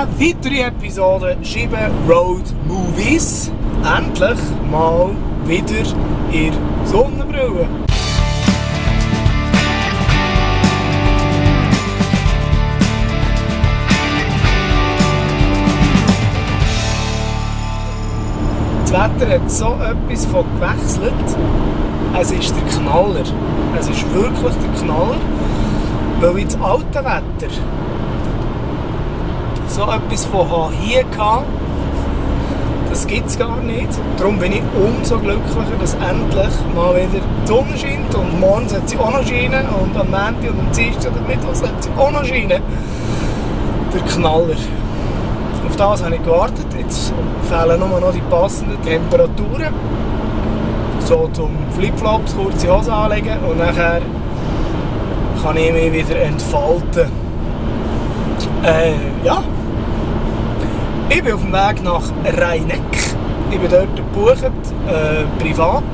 Eine weitere Episode Scheiben Road Movies. Endlich mal wieder in Sonnenbrille. Das Wetter hat so etwas von gewechselt. Es ist der Knaller. Es ist wirklich der Knaller. Weil das alte Wetter so etwas von hier hatte, das gibt es gar nicht. Darum bin ich umso glücklicher, dass endlich mal wieder die Sonne scheint. Und morgen sollte sie auch noch scheinen. Und am Montag und am Dienstag und am Mittwoch sollte sie auch noch scheinen. Der Knaller. Auf das habe ich gewartet. Jetzt fehlen nur noch die passenden Temperaturen. So zum Flipflops, kurze Hose anlegen und nachher kann ich mich wieder entfalten. Ja. Ich bin auf dem Weg nach Rheineck. Ich bin dort gebucht, privat.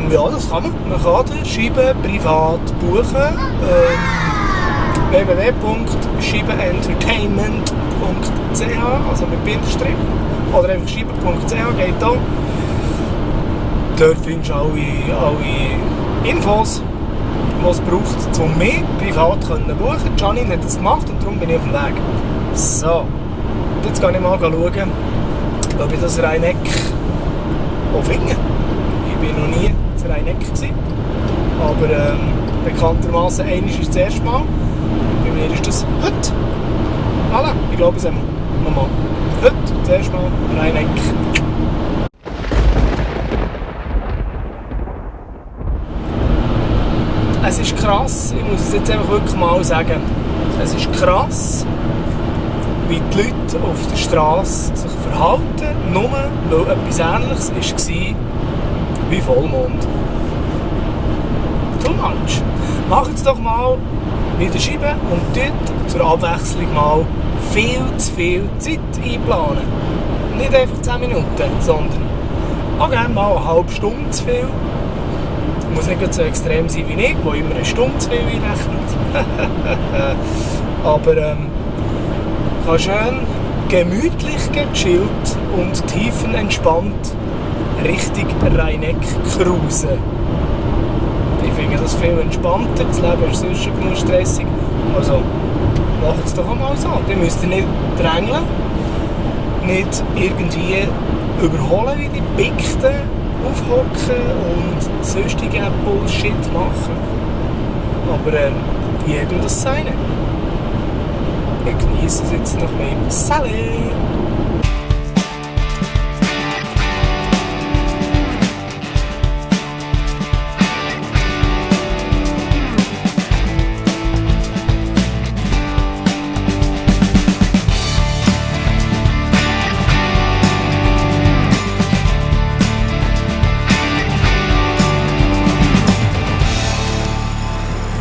Ja, das kann man. Man kann die Scheibe privat buchen. www.scheibenentertainment.ch, also mit Bindestrich. Oder einfach scheiben.ch geht auch. Dort findest du alle Infos, die es braucht, um mich privat zu buchen. Janine hat das gemacht und darum bin ich auf dem Weg. So, jetzt kann ich mal schauen, ob ich das Rheineck auch finde. Ich war noch nie in Rheineck, aber bekanntermaßen einmal ist das erste Mal. Bei mir ist das heute. Voilà, ich glaube es einmal. Nochmal. Heute, das erste Mal Rheineck. Es ist krass, ich muss es jetzt einfach wirklich mal sagen, es ist krass, wie die Leute auf der Straße sich verhalten, nur weil etwas Ähnliches war wie Vollmond. Too much. Macht es doch mal mit der Scheibe und dort zur Abwechslung mal viel zu viel Zeit einplanen. Nicht einfach 10 Minuten, sondern auch gerne mal eine halbe Stunde zu viel. Muss nicht so extrem sein wie ich, der immer eine Stunde zu viel einrechnet. Aber kann schön gemütlich gechillt und tiefenentspannt Richtung Rheineck cruisen. Ich finde das viel entspannter, das Leben ist sonst schon genug stressig. Also macht es doch einmal so. Ihr müsst nicht drängeln, nicht irgendwie überholen wie die Pikten, aufhocken und sonstige Bullshit machen. Aber jedem das Seine. Ich genieße es jetzt nach meinem Salut.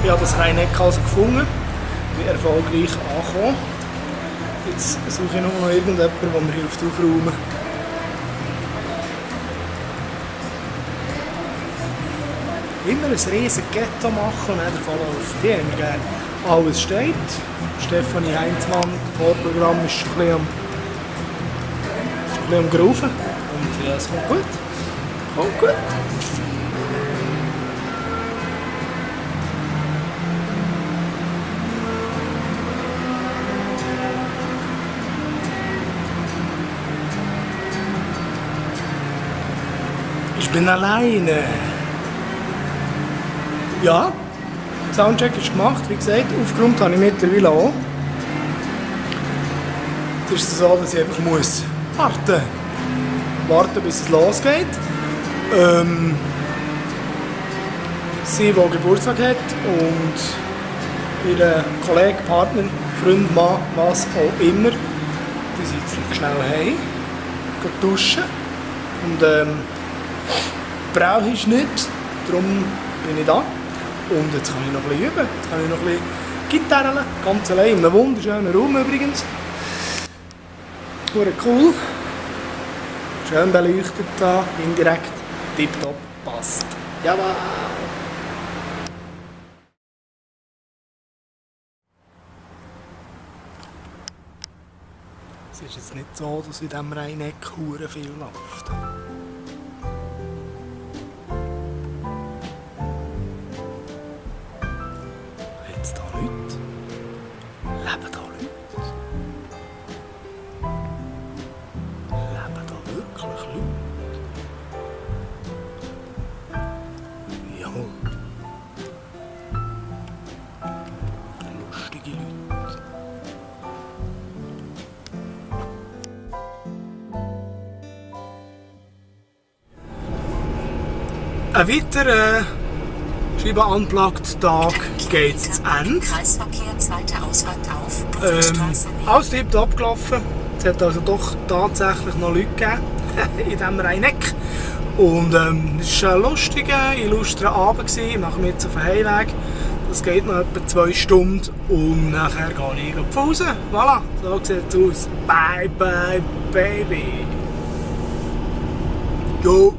Ich habe das Rheineck also gefunden, bin erfolgreich angekommen. Jetzt suche ich nur noch irgendjemanden, der mir hilft aufräumen. Immer ein riesen Ghetto machen und dann der Fall auf. Die haben wir gerne. Alles steht. Stefanie Heinzmann, das Vorprogramm ist schon ein bisschen am Graufen. Und ja, es kommt gut. Kommt gut. Ich bin alleine. Ja, Soundcheck ist gemacht, wie gesagt, aufgeräumt habe ich mittlerweile auch. Jetzt ist es so, dass ich einfach warten, bis es losgeht. Sie, die Geburtstag hat und ihr Kollege, Partner, Freund, Mann, was auch immer, die sind jetzt schnell heim, gehen duschen und brauche ich nicht, darum bin ich da. Und jetzt kann ich noch ein bisschen üben, jetzt kann ich noch ein bisschen Gitarren, ganz allein, in einem wunderschönen Raum übrigens. Hure cool, schön beleuchtet da, indirekt, tipptopp, passt. Jawohl! Es ist jetzt nicht so, dass in diesem Rhein-Eck hure viel läuft. Hat es da Leute? Leben da Leute? Leben da wirklich Leute? Jawohl. Lustige Leute. Ein weiterer Schreiben Unplugged-Tag geht zu Ende. Alles tiptop abgelaufen. Es hat also doch tatsächlich noch Leute gegeben in diesem Rhein-Eck. Und es war ein lustiger, illustrer Abend. Ich mache mich jetzt auf den Heimweg. Das geht noch etwa 2 Stunden und nachher gehe ich auf Hause. Voilà, so sieht es aus. Bye bye baby. Jo.